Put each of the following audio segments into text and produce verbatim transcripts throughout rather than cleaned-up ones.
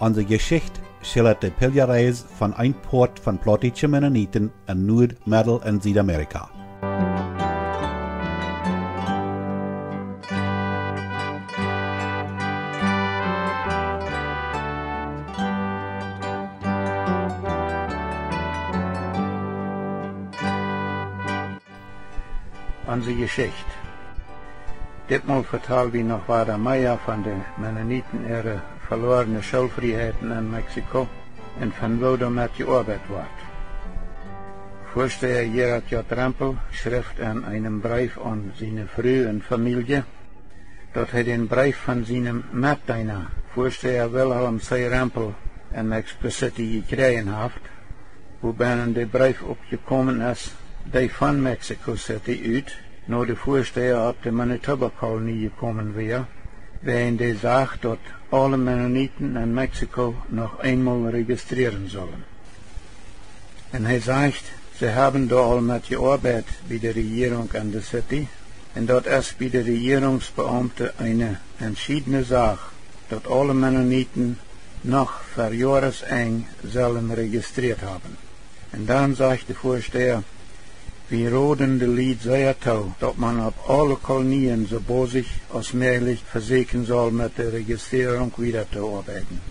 Onse Jeschicht schildat de Piljareis von een Poat von plautdietsche Mennoniten en Nuad-, Meddel- un Siedamerika. Onse Jeschicht. Ditmol vetal wie noch wada mea von de Mennoniten äare veloarne Schoolfrieheiten en Mexiko un von woo doamet jeoabeit woat. Väasteha Gerhard J. Rempel schrift en eenem Breef aun siene Fru un Famielje, daut hee dän Breef von sienem Metdeena, Väasteha Wilhelm C. Rempel, en Mexico City jekjräajen haft, wuabennen de Breef uk jekomen es, dee von Mexico City ut no de Väasteha opp de Manitoba Kolonie jekomen wia, wäajen dee sach, daut aule Mennoniten en Mexiko noch eenmol registrieren sullen. Un hee sajcht, see haben doa aul met jeoabeit bie de Rejierunk en de City, un daut es bie de Rejierungsbeaumte eene entschiedne Sach, daut aule Mennoniten noch ver Joaresenj sellen registriert haben. Un dan sajcht de Väasteha, wie roden de Lied sea too, daut man opp aule Kolonien soo bosich aus mäajlich vesäkjen saul met de Registrierunk wieda to oabeiten.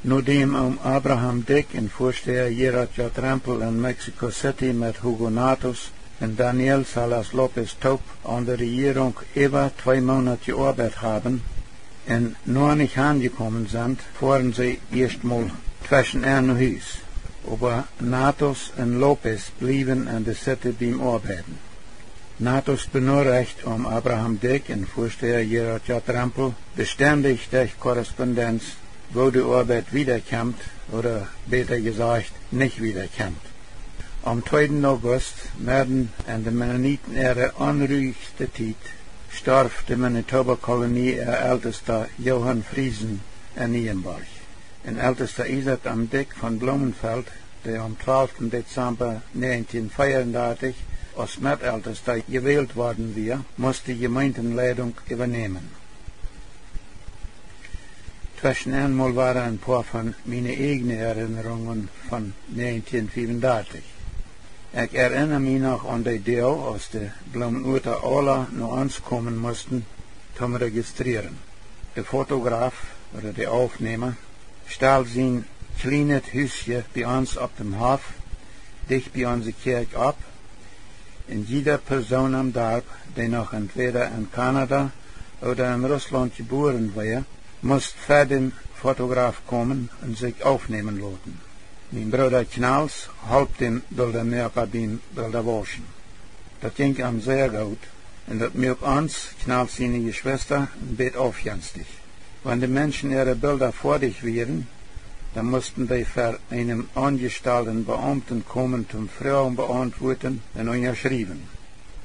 Nodäm Oom Abraham Dyck un Väasteha Gerhard J. Rempel en Mexico City met Hugo Natus un Daniel Salas Lopez toop aun de Rejierunk äwa twee Moonat jeoabeit haben un noch nich aunjekomen sent, foaren see ieeschtmol tweschen an no Hus. Oba Natus un Lopez bliewen en de City biem Oabeiten. Natus benorecht Oom Abraham Dyck un Väasteha Gerhard J. Rempel bestendich derch Korrespondenz, woo de Oabeit wieda kjemt, ooda bäta jesajcht, nich wieda kjemt. Aum tweeden August, medden en de Mennoniten äare onruichste Tiet, storf de Manitoba Kolonie äa Eltesta Johann Friesen en Nienborg. Un Eltesta Isaak M. Dyck von Blumenfeld, dee aum twalften Dezamba näajentieen veeaundartich aus Meteltesta jewält worden wia, musst de Jemeentenleidunk äwanämen. Tweschen an mol wada een poa von miene ieejne Erinnerungen von näajentieen fiewundartich. Ekj erinna mie noch aun dee Doag, aus de Blumenuata aula no ons komen musten, toom registrieren. De Fotograf, ooda de Aufnäma, stald sien kjlienet Husje bie ons opp däm Hoff, dicht bie onse Kjäakj opp, un jieda Persoon em Darp, dee noch entwäda en Kanada ooda en Russlaunt jebuaren wia, musst ver däm Fotograf komen un sikj aufnämen loten. Mien Brooda Kjnals holp däm Bildamoaka biem Bildawauschen. Daut jinkj am sea goot, un daut muak ons, Kjnals siene Jeschwista, een bät aufjenstich. Wan de Menschen äare Bilda foadich wieren, dan musten dee ver eenem aunjestalden Beaumten komen toom Froagen beauntwuaten un unjaschriewen.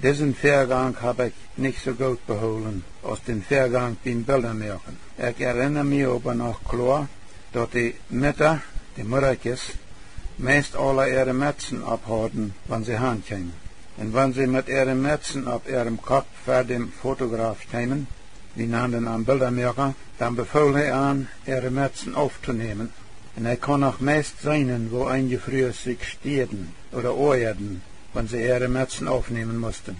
Disen Väagank hab ekj nich soo goot behoolen aus dän Väagank biem Bildamoaken. Ekj erinna mie oba noch kloa, daut de Mutta, de Mudakjes, meist aula äare Metzen opp hauden, wan see han kjeemen. Un wan see met äare Metzen opp äarem Kopp ver däm Fotograf kjeemen, wie nanden am Bildamoaka, dan befool hee an, äare Metzen auftonämen. Un ekj kaun noch meist seenen, woo eenje Frues sikj stieeden ooda oajaden, wan see äare Metzen aufnämen musten.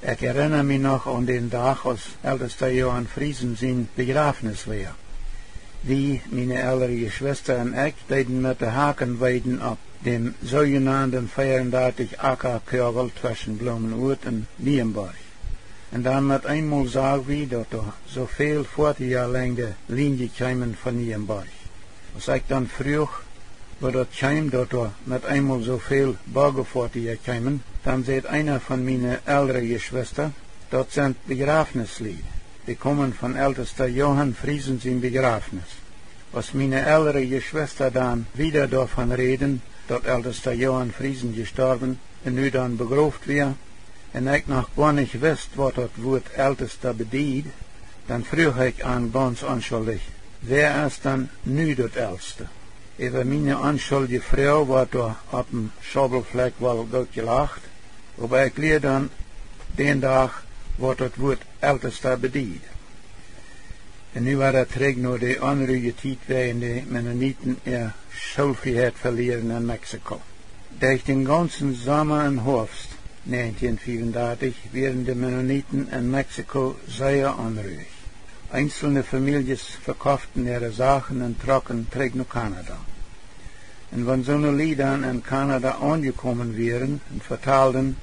Ekj erinna mie noch aun dän Dach, aus Eltesta Johann Friesen sien Bejrafnis wia. Wie, miene elre Jeschwista un ekj, deeden met de Haken weeden opp däm soojenanden veeaundartich Aka Koagel tweschen Blumenuat un Nienborg. Un dan met eenmol sag wie, daut doa soo väl Foatieja lenjd de Lienje kjeemen von Nienborg. Aus ekj dan fruach, woo daut kjeem, daut doa met eenmol soo väl Boagefoatieja kjeemen, dan säd eena von miene elre Jeschwista: "Daut sent Bejrafnislied. Dee komen von Eltesta Johann Friesen sien Bejrafnis." Aus miene elre Jeschwista dan wieda doavon räden, daut Eltesta Johann Friesen jestorwen un nu dan begroft wia, un ekj noch goanich wist, waut daut Wuat Eltesta bediet, dan fruach ekj an gaunz onschuldich: "Wäa es dan nu daut Eltste?" Äwa miene onschuldje Froag woat doa opp däm Schaubelflakj woll goot jelacht, oba ekj lieed dan dän Dach, waut daut Wuat Eltesta bediet. Un nu wada trigj no de onruhje Tiet wäajen de Mennoniten äa Schoolfrieheit velieren en Mexiko. Derch dän gaunzen Somma un Hoafst näajentieen fiewundartich wieren de Mennoniten en Mexiko sea onruhich. Eenzelne Famieljes vekoften äare Sachen un trocken trigj no Kanada. Un wan soone Lied dan en Kanada aunjekomen wieren un vetalden,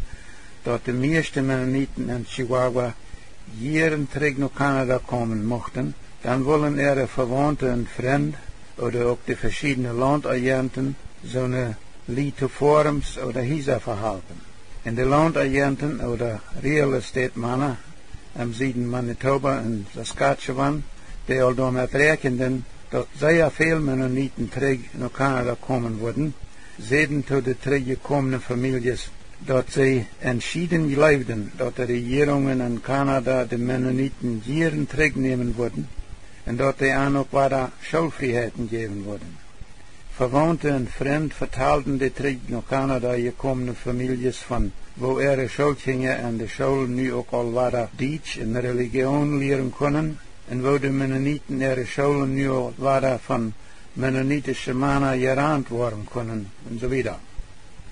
daut de mieeschte Mennoniten en Chihuahua jieren trigj no Kanada komen muchten, dan wullen äare Vewaunte un Frind ooda uk de veschiedne Launtajenten soone Lied to Foarms ooda Hiesa vehalpen. Un de Launtajenten ooda Real Estate Mana em Sieden Manitoba un Saskatchewan, dee aul doamet räakjenden, daut sea väl Mennoniten trigj no Kanada komen wudden, säden to de trigjjekomne Famieljes, daut see entschieden jleewden, daut de Rejierungen en Kanada de Mennoniten jieren trigj nämen wudden un daut dee an uk wada Schoolfrieheiten jäwen wudden. Vewaunte un Frind vetalden de trigj no Kanada jekomne Famieljes von woo äare Schoolkjinja en de Schoolen nu uk aul wada Dietsch un Relijoon lieren kunnen un woo de Mennoniten äare Schoolen nu aul wada von mennonitische Mana jerant woaren kunnen un soo wieda.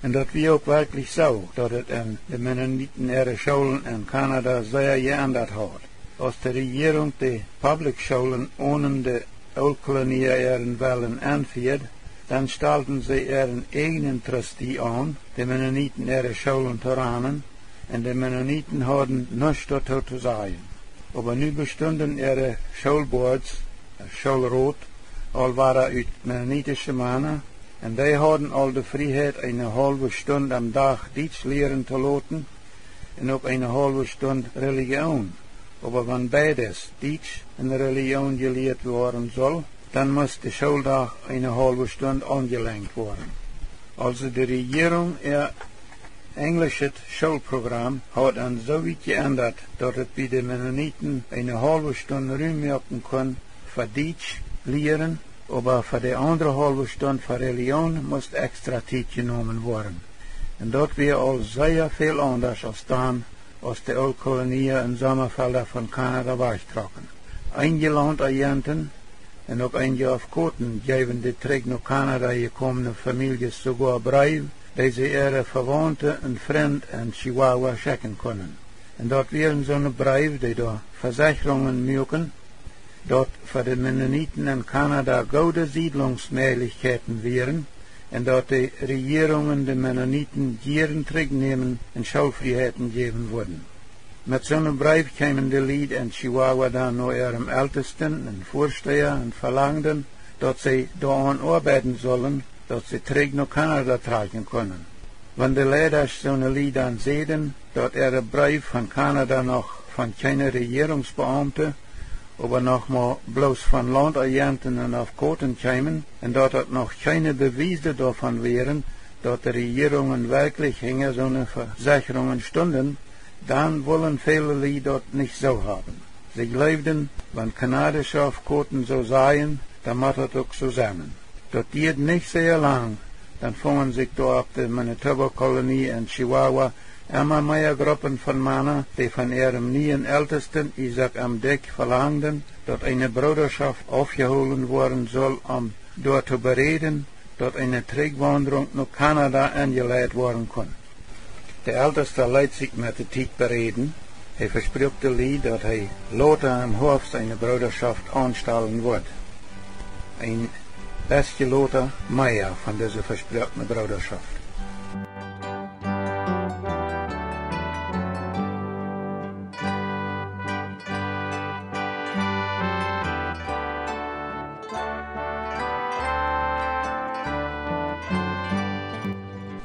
Un daut wia uk werkjlich soo, daut et en de Mennoniten äare Schoolen en Kanada sea jeendat haud. Aus de Rejierunk de Public Schoolen onen de Ooltkolonia äaren Wellen enfieed, dan stalden see äaren ieejnen Trustee aun, de Mennoniten äare Schoolen to ranen, un de Mennoniten hauden nuscht doatoo to sajen. Oba nu bestunden äare Schoolboards, Schoolrot, aul wada ut mennonitische Mana, un dee hauden aul de Frieheit, eene haulwe Stund aum Dach Dietsch lieren to loten un uk eene haulwe Stund Relijoon. Oba wan beides, Dietsch un Relijoon, jelieet woaren sull, dan must de Schooldach eene haulwe Stund aunjelenjt woaren. Aulsoo de Rejierunk äa enjlischet Schoolprogram haud an soo wiet jeendat, daut et bie de Mennoniten eene haulwe Stund Rum moaken kunn fa Dietsch lieren, oba fa de aundre haulwe Stund fa Relijoon must extra Tiet jenomen woaren. Un daut wia aul sea väl aundasch aus dan, aus de Ooltkolonia un Sommafelda von Kanada wajchtrocken. Eenje Launtajenten un uk eenje Afkoten jeewen de trigj no Kanada jekomne Famieljes soogoa Breew, dee see äare Vewaunte un Frind en Chihuahua schekjen kunnen. Un daut wieren soone Breew, dee doa Vesechrungen muaken, daut fa de Mennoniten en Kanada goode Siedlungsmäajlichkjeiten wieren un daut de Rejierungen de Mennoniten jieren trigj nämen un Schoolfrieheiten jäwen wudden. Met soone Breew kjeemen de Lied en Chihuahua dan no äarem Eltesten un Väasteha un velangden, daut see doaraun oabeiden sullen, daut see trigj no Kanada trakjen kunnen. Wan de Leidasch soone Lied dan säden, daut äare Breew von Kanada noch von kjeene Rejierungsbeaumte, oba noch mau bloos von Launtajenten un Afkoten kjeemen, un daut daut noch kjeene Bewiese doavon wieren, daut de Rejierungen werkjlich hinja soone Vesechrungen stunden, dan wullen väle Lied daut nich soo haben. See jleewden, wan kanadische Afkoten soo sajen, dan mott daut uk soo sennen. Daut dieed nich sea lang, dan fungen sikj doa opp de Manitoba Kolonie en Chihuahua emma mea Gruppen von Mana, dee von äarem nieen Eltesten Isaak M. Dyck velangden, daut eene Broodaschoft aufjehoolen woaren sull, om doa to beräden, daut eene Trigjwaundrunk no Kanada enjeleit woaren kunn. De Eltesta leet sikj met de Tiet beräden. Hee vespruak de Lied, daut hee lota em Hoafst eene Broodaschoft aunstalen wudd. Een bestje lota mea von dise vespruakne Broodaschoft.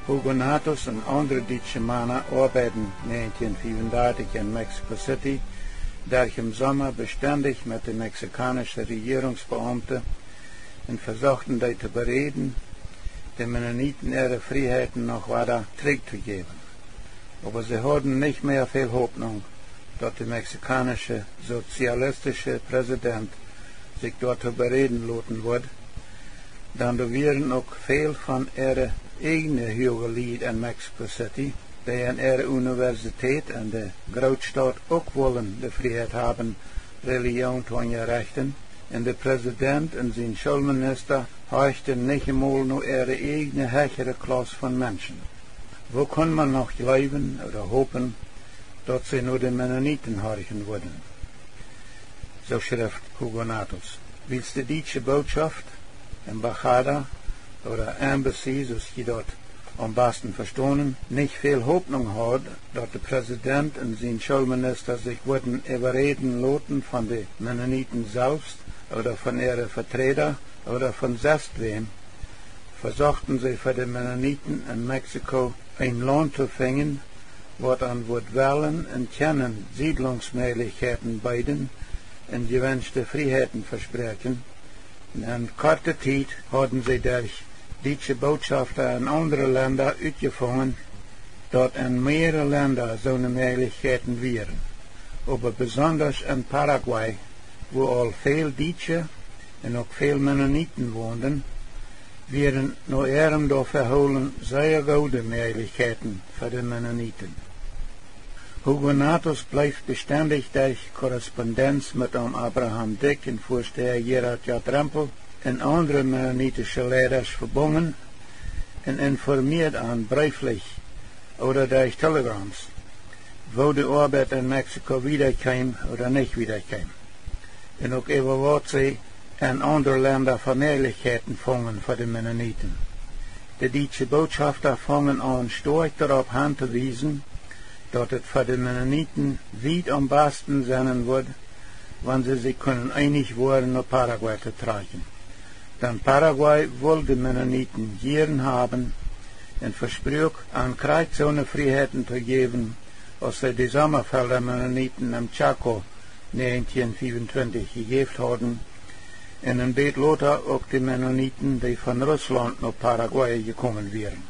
Hugo Natus un aundre dietsche Mana oabeiden näajentieen fiewundartich en Mexico City, derch em Somma bestendich met de mexikaunsche Rejierungsbeaumte un vesochten dee to beräden, de Mennoniten äare Frieheiten noch wada trigj to jäwen. Oba see hauden nich mea väl Hopninj, daut de mexikaunsche sozialistische President sikj doatoo beräden loten wudd, dan doa wieren uk väl von äare ieejne huage Lied en Mexico City, dee en äare Universität en de Grootstaut uk wullen de Frieheit haben, Relijoon to unjarechten, un de Präsident un sien Schoolminista horchten nich emol no äare ieejne hechere Klauss von Menschen. Woo kunn maun noch jleewen ooda hopen, daut see no de Mennoniten horchen wudden? Soo schrift Hugo Natus. Wiels de dietsche Bootschoft, embajada ooda embassy, soo aus jie daut aum basten vestonen, nich väl Hopninj haud, daut de Präsident un sien Schoolminista sikj wudden äwaräden loten von de Mennoniten selfst ooda von äare Veträda ooda von sestwäm, vesochten see fa de Mennoniten en Mexiko een Launt to finjen, waut an wudd wellen un kjennen Siedlungsmäajlichkjeiten beeden un jewenschte Frieheiten vespräakjen. Un en korte Tiet hauden see derch dietsche Bootschofta en aundre Lenda utjefungen, daut en mearere Lenda soone Mäajlichkjeiten wieren. Oba besondasch en Paraguay, wua aul väl Dietsche un uk väl Mennoniten wonden, wieren no äarem Doaväahoolen sea goode Mäajlichkjeiten fa de Mennoniten. Hugo Natus bleef bestendich derch Korrespondenz met Om Abraham Dyck un Väastäa Gerhard J. Rempel un aundre mennonitische Leidasch vebungen un informieed an breeflich ooda derch Telegrams, woo de Oabeit en Mexiko wiedakjeem ooda nich wiedakjeem, un uk äwa waut see en aundre Lenda fa Mäajlichkjeiten fungen fa de Mennoniten. De dietsche Bootschofta fungen aun stoakj doaropp han to wiesen, daut et fa de Mennoniten wiet aum basten sennen wudd, wan see sikj kunnen eenich woaren no Paraguay to trakjen. Dan Paraguay wull de Mennoniten jieren haben un vespruak an krakjt soone Frieheiten to jäwen, aus see de Sommafelda Mennoniten em Chaco näajentieen fiewuntwintich jejäft hauden, un een bät lota uk de Mennoniten, dee von Russlaunt no Paraguay jekomen wieren.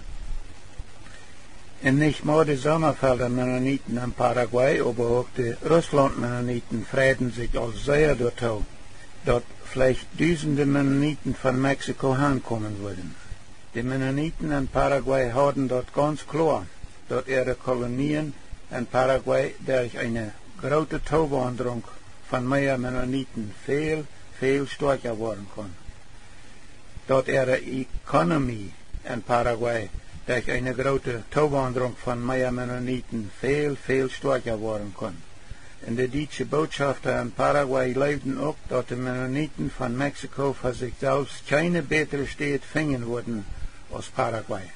Un nich mau de Sommafelda Mennoniten en Paraguay, oba uk de Russlaunt Mennoniten freiden sikj aul sea doatoo, daut veleicht dusende Mennoniten von Mexiko hankomen wudden. De Mennoniten en Paraguay hauden daut gaunz kloa, daut äare Kolonien en Paraguay derch eene groote Toowaundrunk von mea Mennoniten väl, väl stoakja woaren kunn. Daut äare Ekonomie en Paraguay derch eene groote Toowaundrunk von mea Mennoniten väl, väl stoakja woaren kunn. Un de dietsche Bootschofta en Paraguay jleewden uk, daut de Mennoniten von Mexiko fa sikj selfst kjeene bätre Städ finjen wudden aus Paraguay.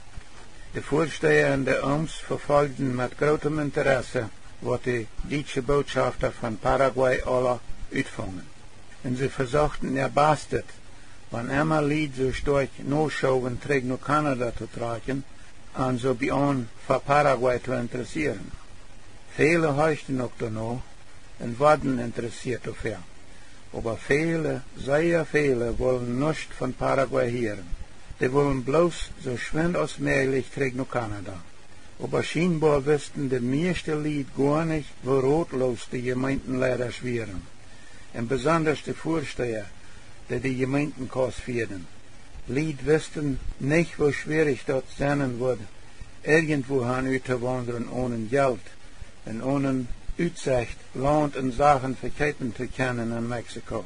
De Väastäa un de Ooms vefoljden met grootem Interesse, waut de dietsche Bootschofta von Paraguay aula utfungen. Un see vesochten äa bastet, wan emma Lied soo stoakj noschowen trigj no Kanada to trakjen, an soo bie aun fa Paraguay to interessieren. Väle horchten uk doano un worden interessieet doafäa. Oba väle, sea väle wullen nuscht von Paraguay hieren. Dee wullen bloos soo schwind aus mäajlich trigj no Kanada. Oba schienboa wisten de mieeschte Lied goanich, woo rotloos de Jemeentenleidasch wieren. Un besondasch de Väastäa, dee de Jemeentenkaus fieeden. Lied wisten nich, woo schwierich daut sennen wudd, irjentwua han uttowaundren onen Jelt un onen Utsecht, Launt un Sachen vekjeepen to kjennen en Mexiko.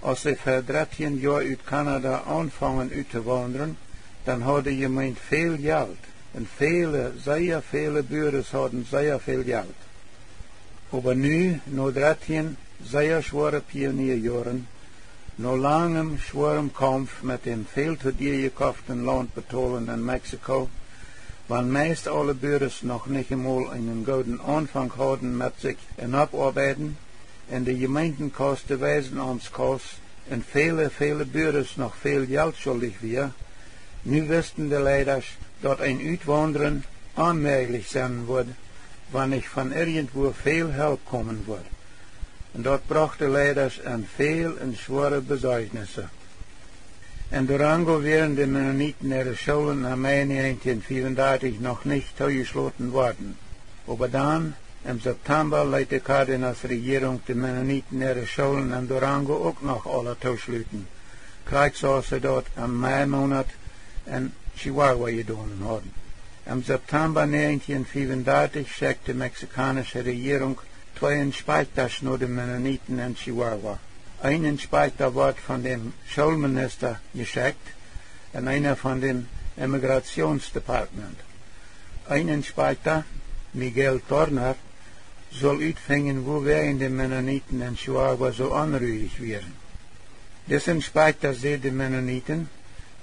Aus see ver dartieen Joa ut Kanada aunfungen uttowaundren, dan haud de Jemeent väl Jelt, un väle, sea väle Buares hauden sea väl Jelt. Oba nu, no dartieen sea schwoare Pionierjoaren, no langem schwoarem Kaumf met däm väl too dia jekoften Launtbetolen en Mexiko, wan meist aule Buares noch nich emol eenen gooden Aunfank hauden met sikj enoppoabeiden, un de Jemeentenkaus, de Weisenaumtskaus, un väle, väle Buares noch väl Jelt schuldich wia, nu wisten de Leidasch, daut een Utwaundren onmäajlich sennen wudd, wan nich von irjentwua väl Help komen wudd. Un daut brocht de Leidasch en väl un schwoare Besorjnisse. En Durango wieren de Mennoniten äare Schoolen em Mei näajentieen fiewundartich noch nich toojeschloten worden. Oba dan, em September, leet de Cárdenas Rejierunk de Mennoniten äare Schoolen en Durango uk noch aula tooschluten, krakjt soo aus see daut em Maimonat en Chihuahua jedonen hauden. Em September näajentieen fiewundartich schekjt de mexikaunische Rejierunk twee Inspektasch no de Mennoniten en Chihuahua. Een Inspekta wort von däm Schoolminista jeschekjt un eena von däm Immigrationsdepartment. Een Inspekta, Miguel Tornar, sull utfinjen, wuawäajen de Mennoniten en Chihuahua soo onruich wieren. Dis Inspekta säd de Mennoniten,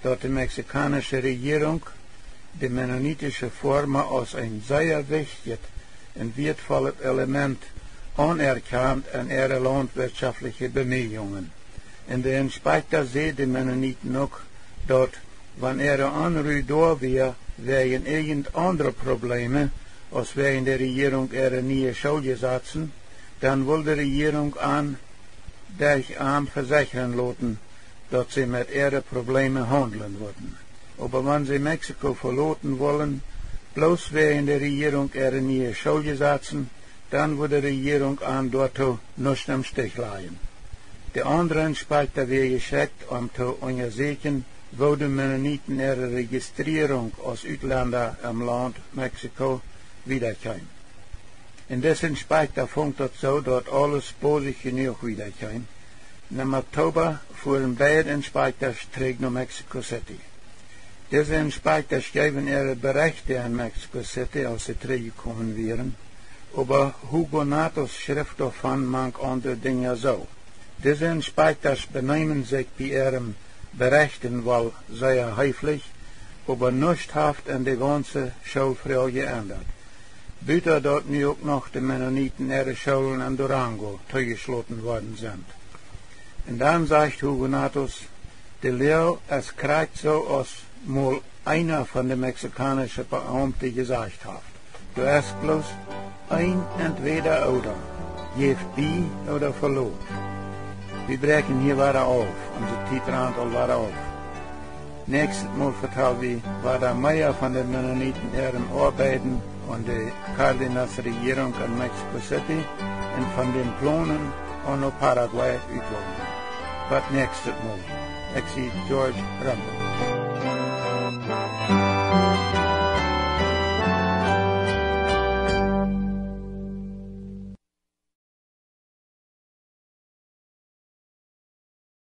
daut de mexikaunische Rejierunk de mennonitische Forma aus een sea wichtjet un wieetvollet Element aunerkjant en äare launtwirtschaftliche Bemieejungen. Un de Inspekta säd de Mennoniten uk, daut, wan äare Onru doa wia wäajen irjent aundre Probleme aus wäajen de Rejierunk äare niee Schooljesazen, dan wull de Rejierunk an derch am vesechren loten, daut see met äare Probleme haundlen wudden. Oba wan see Mexiko veloten wullen, bloos wäajen de Rejierunk äare niee Schooljesazen, dan wudd de Rejierunk an doatoo nuscht em Stich lajen. De aundre Inspekta wia jeschekjt, om to unjasieekjen, woo de Mennoniten äare Registrierunk aus Utlenda em Launt Mexiko wiedakjeem. Un dis Inspekta funk daut soo, daut aules bosich jenuach wiedakjeem. Un em Oktoba fuaren beid Inspektasch trigj no Mexico City. Dise Inspektasch jeewen äare Berechte en Mexico City, aus see trigjjekomen wieren, oba Hugonatos schrift doavon mank aundre Dinja soo: Dise Inspektasch beneemen sikj bie äarem Berechten woll sea heeflich, oba nuscht haft en de gaunze Schoolfroag jeendat, buta daut nu uk noch de Mennoniten äare Schoolen en Durango toojeschloten worden sent. Un dan sajcht Hugonatos: De Loag es krakjt soo aus mol eena von de mexikaunische Beaumte jesajcht haft. Doa es bloos een entwäda ooda. Jeft bie ooda velot. Wie bräakjen hia wada auf, onse Tiet rant aul wada auf. Näakjstet Mol vetal wie wada mea von de Mennoniten äarem Oabeiden aun de Cárdenas Rejierunk en Mexico City un von dän Plonen, om no Paraguay uttowaundren. Bat näakjstet Mol. Ekj sie George Rempel.